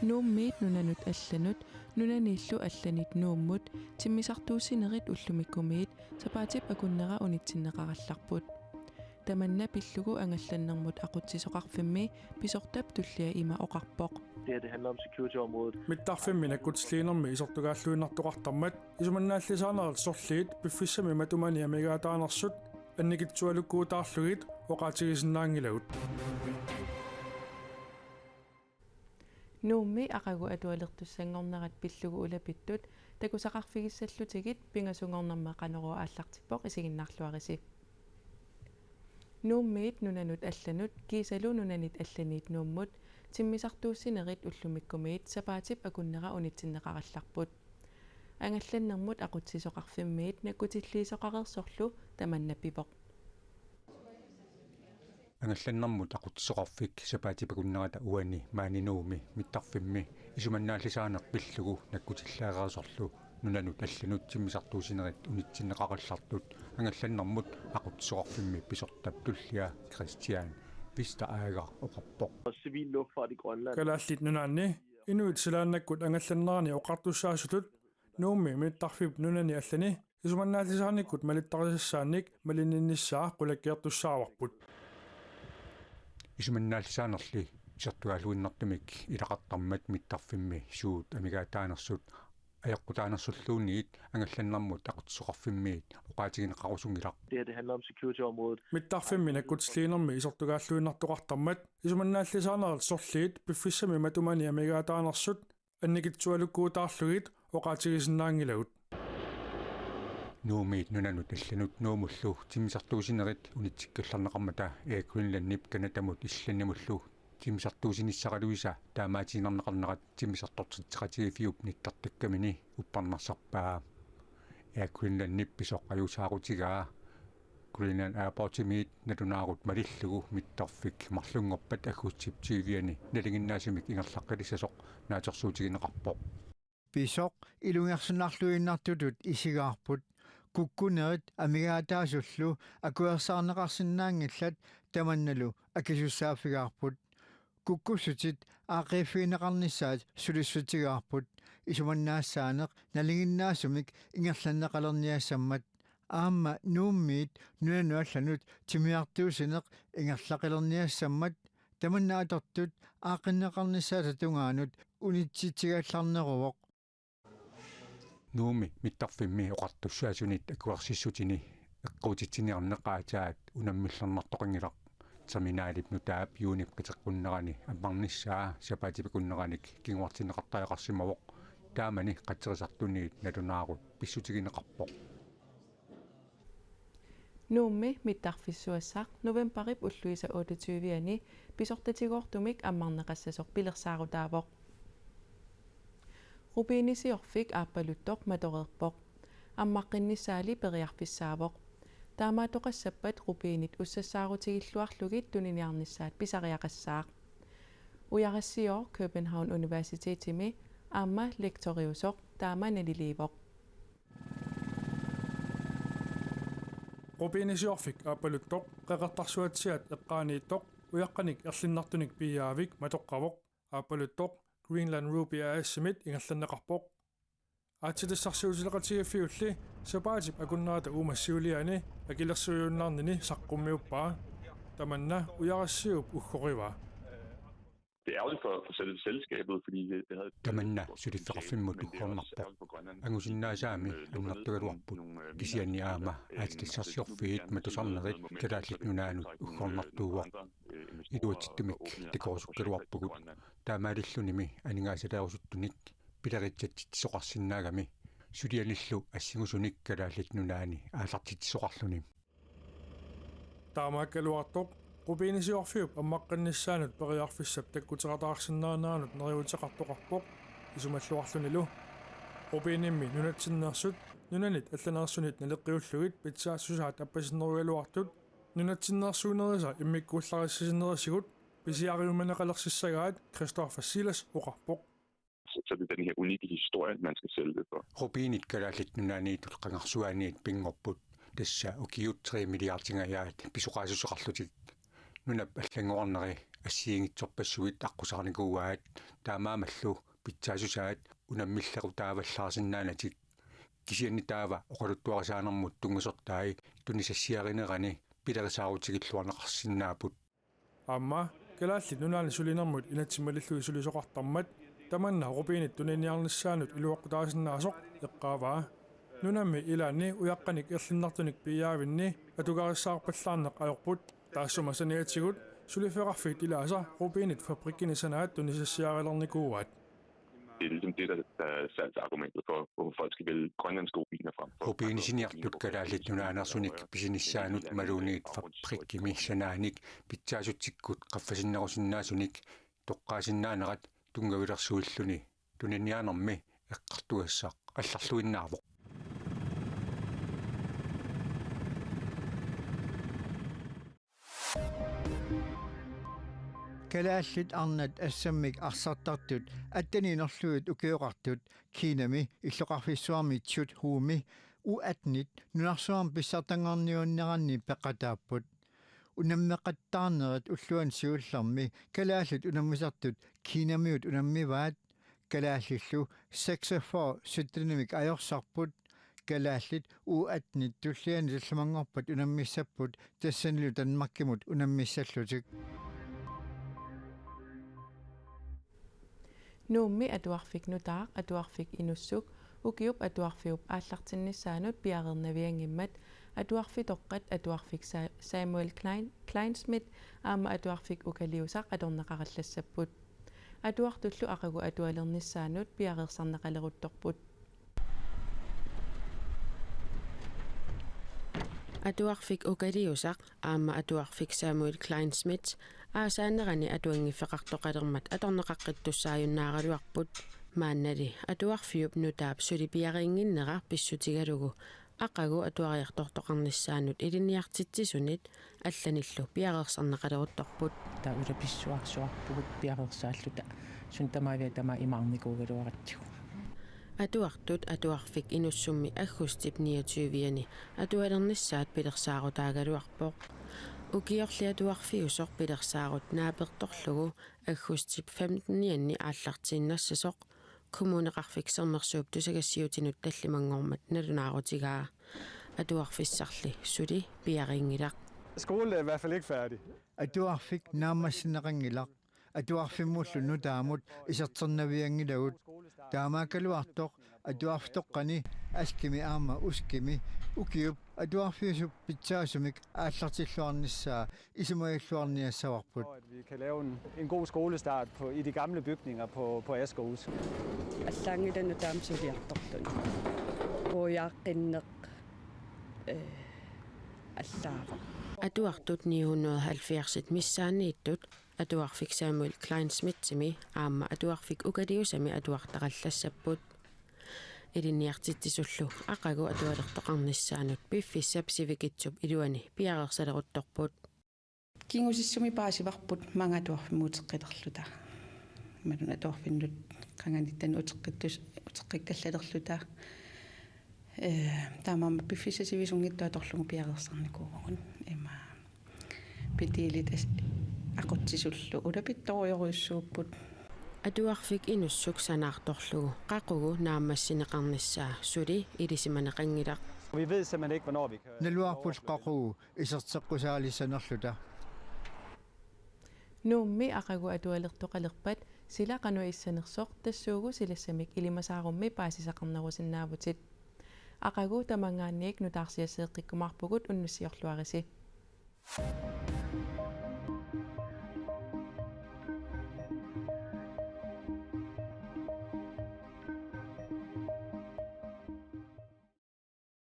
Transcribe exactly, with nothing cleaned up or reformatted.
Nuummiit nunanut allanut, nunaniillu allanit Nuummut, timmisartuussinerit ullumikkumiit, sapaatip akunnera unitsinneqarallarput. Tamanna pillugu angallannermut aqutsisoqarfimmi pisortap tullia ima oqarpoq. Det her, det handler om security-området. Mittarfimmi nakkutilliinermi isertugaalluinnartoqartarmat isumannaallisaanerit sorliit piffissami matumani amigaataanersut annikitsualukkuutaarlugit oqaatigisinnaanngilagut. Nuummi aqagu atualertussanngornerat pillugu ulapittut takusaqarfigissallutigit pingasunngornermi Qanorooq aallartippoq, isiginnaarluarisi. Nuummiit nunanut allanut kiisalu nunanit allanit Nuummut timmisartuussinerit ullumikkumiit sapaatip akunnera unitsinneqarallarput. Angallannermut aqutsisoqarfimmiit nakkutilliisoqareersorlu tamanna pivoq. Angallannermut aqutsisoqarfik sapaatip akunnerata uani maani Nuummi mittarfimmi isumannaallisaaneq pillugu nakkutillereersorlu nunanut allanut timmisartuussinerit unitsinneqarallartut angallannermut aqutsisoqarfimmi pisortap tullia Christian Vestager oqarpoq. Og civil luftfart i Grønland. Kalaallit Nunaanni inuit silaannakkut angallannerani oqartussaasutut Nuummi mittarfip nunani allani isumannaallisaanikkut malittarisassaannik malinninnissaa qulakkeertussaavarput. Isumannaallisaanerli isertugaalluinnartumik ilaqartarmat mittarfimmi suut amigaataanersut ajoqutaanersulluunniit angallannermut aqutsisoqarfimmiit oqaatigineqarusunngilaq. Det her, det handler om security-området. Mittarfimmi nakkutilliinermi isertugaalluinnartoqartarmat isumannaallisaanerit sorliit piffissami matumani amigaataanersut annikitsualukkuutaarlugit oqaatigisinnaanngilagut. Nuummiit nunanut allanut Nuummullu timmisartuussinerit unitsikkallarneqarmata Air Greenlandip Canadamut Islandimullu timmisartuussinissaraluisa taamaatiinnarneqarnerat timmisartortitseqatigiiffiup nittartakkamini uppernarsarpaa. Air Greenlandip pisoq ajuusaarutigaa Greenland Airportsimiit nalunaarut malillugu mittarfik marlunngorpat aggustip tyve-ani nalinginnaasumik ingerlaqqilissasoq naatsorsuutigineqarpoq. Pisoq ilungersunarluinnartutut isigaarput. Kukkunerit amigaataasullu akuersaarneqarsinnaanngillat tamannalu akisussaaffigaarput. Kukkussutit aaqqiiffigineqarnissaat sulissutigaarput. Isumannaassaaneq nalinginnaasumik ingerlanneqalerniassammat. Aamma Nuummiit nunanut allanut timmisartuussineq ingerlaqilerniassammat. Tamanna atortut aaqqinneqarnissaata tungaanut unitsitsigallarneruvoq. Nuummi mittarfimmi oqartussaasunit akuersissutini eqquutitsiniarneq aatsaat unammillernartoqanngilaq. Terminalip nutaap juunip qiteqqunnerani ammarnissaa sapaatip akunneranik kinguartinneqartariaqarsimavoq. Taamani qatserisartuniit nalunaarut pissutigineqarpoq. Nuummi mittarfissuassaq novembarip ulluisa otteogtyve-ani pisortatigoortumik ammarneqassasoq pilersaarutaavoq. Rubinisiorfik aappaluttoq matoreerpoq. Ammaqqinnissaali periarfissaavoq. Taamaattoqassappat rubinit ussassaarutigiilluarlugit tuniniarnissaat pisariaqassaaq. Ujarassiooq København Universitetimi aamma lektoriusoq taama naliliivoq. Rubinisiorfik aappaluttoq qeqertarsuatsiaat eqqaaniittoq ujaqqanik erlinnartunik piiaavik matoqqavoq. Aappaluttoq Greenland Ruby A/S-imit ingerlanneqarpoq. Aatsitassarsiutileqatigiiffiulli sapaatip akunnerata uumassiuliani akilersuiunnaarnini saqqummiuppaa. Tamanna Ujarassiuup uggorivaa. Det er ærgerligt for, for selve selskabet, fordi det, det havde Tamanna suliffeqarfimmut uggornarpoq. Angusinnaasaami annertugaluarput. Kisianni aamma aatsitassarsiorfiit matusarnerit Kalaallit Nunaannut uggornartuuvoq. Iluatsittumik takorusukkaluarpugut. Taamaalillunimi aningaasaleerusuttunik pileritsatsitsisoqarsinnaagami sulianillu assingusunik Kalaallit Nunaanni aallartitsisoqarluni. Taamaakkaluartoq rubinisiorfiup ammaqqinnissaanut periarfissap takkuteqataarsinnaaneranut neriuuteqartoqarpoq isumalluarlunilu. Rubinimmi nunatsinneersut nunanit allaneersunit naleqqiullugit pitsaassusaat appasinnerugaluartut nunatsinneersuunerisa immikkuullarissasinnerisigut pisiariumaneqalersissagaat Christoffer Silas oqarpoq. Så, så det er den her unikke historie, man skal sælge det for. Rubinit Kalaallit Nunaanniittut qangarsuaaniit pinngorput, tassa ukiut tre milliardingajaat pisoqaassuseqarlutik. Nunap allanngorarneri assigiinngitsorpassuit aqqusaarnikuuaat, taamaammallu pitsaassusaat unammillequtaavallaarsinnaanatik. Kisianni taava oqaluttuarisaanermut tunngasortai tunisassiarinerani pilerisaarutigilluarneqarsinnaapput. Aamma Kalaallit Nunaanni sulinermut inatsimmalillugit sulisoqartarmat tamanna rubinit tuniniarnissaanut iluaqutaasinnaasoq eqqaavaa. Nunami ilaanni ujaqqanik erlinnartunik piiaavinni atugarissaarpallaarneq ajorput. Taassuma saniatigut suliffeqarfiit ilaasa rubinit fabrikkini sanaat tunisassiarilernikuuaat. Det er ligesom det, der, der er salgsargumentet for, hvorfor folk skal vælge grønlandske rubiner frem for andre rubiner på Rubinit siniartut Kalaallit Nunaanersunik pisinissaanut Maluunit fabrikkimi sanaanik pitsaassutsikkut qaffasinnerusinnaasunik toqqaasinnaanerat tunngavilersuilluni tuniniaanermi eqqartugassaq allarluinnaavoq. Kalaallit arnat assammik arsartartut atteniinerlugit ukioqartut Kinami illoqarfissuarmi Chut Humi U attenit nunarsuarmi pissartanngorniunneranni peqataapput. Unammeqattaarnerit ulluanut siullermi kalaallit unammisartut Kinamiut unammivaat. Kalaallillu seksogfyrre syttenimik ajorsarput. Kalaallit U attenit tulliani tallimanngorpat unammissapput tassanilu Danmarkimut unammissallutik. Nuummi atuarfik nutaaq, atuarfik Inussuk, ukiup atuarfiup aallartinnissaanut piareernavianngimmat atuarfitoqqat atuarfik Sa-, Samuel Klein, Kleinschmidt aamma atuarfik Ukaliusaq atorneqarallassapput. Atuartullu aqagu atualernissaannut piareersarneqaleruttorput. Atuarfik Ukaliusaq aamma atuarfik Samuel Kleinschmidt aasaanerani atuanngiffeqartoqalermat atorneqaqqittussaajunnaaraluarput. Maannali atuarfiup nutaap suli piariinnginnera pissutigalugu aqagu atuariartortoqarnissaannut ilinniartitsisunit allanillu piareersarneqaleruttorput. Taava ulapissuarsuarpugut piareersaalluta suut tamaviat tamaat imaarnikuugaluaratsigu. Atuartut atuarfik Inussummi aggustip niogtyve-ani atualernissaat pilersaarutaagaluarpoq. Ukiorli atuarfiusoq pilersaarut naapertorlugu aggustip femten-ianni aallartiinnassasoq Kommuneqarfik Sermersuup tusagassiuutinut tallimanngormat nalunaarutigaa. Atuarfissarli suli piariinngilaq. Skolen er i hvert fald ikke færdig. Atuarfik naammassineqanngilaq. Atuarfimmullu nutaamut iserternavianngilagut. Taamaakkaluartoq atuarfitoqqani Askimi aamma Uskimi ukiup atuarfiusup pitsaasumik aallartilluarnissaa isumagilluarniassavarput. For at vi kan lave en, en god skolestart på, i de gamle bygninger på, på Asker Usk. Allaanngilaq nutaamut suliartorluni. Puujaaqqinneq, øh, allaavoq. Atuartut ni hundrede og halvfjerds missaanniittut atuarfik Samuel Kleinschmidtimi aamma atuarfik Ukaliusami atuartaqallassapput. Ilinniartitsisullu aqagu atualertoqarnissaanut piffissap sivikitsup iluani piareersaleruttorput. Kingusissumi paasivarput maanga atuarfimmut uteqqilerluta. Imaluunniit atuarfinnut qanganittani uteqqittus-, uteqqikkallalerluta. Ee, taamaammat piffissaq sivisunngitsoq atorlugu piareersarnikuuvugut. Ima pedallit as-, aqutsisullu ulapittorujorujussuupput. Atuarfik Inussuk sanaartorlugu qaqugu naammassineqarnissaa suli ilisimaneqanngilaq. Vi ved simpelthen ikke, hvornår vi kan Naluarput qaqugu iserteqqusaalissanerluta. Nuummi aqagu atualertoqalerpat sila qanoq issanersoq tassuugu silassamik ilimasaarummi paasisaqarnerusinnaavutit. Aqagu tamanngaanniit nutaarsiasseeqqikkumaarpugut, unnussiorluarisi.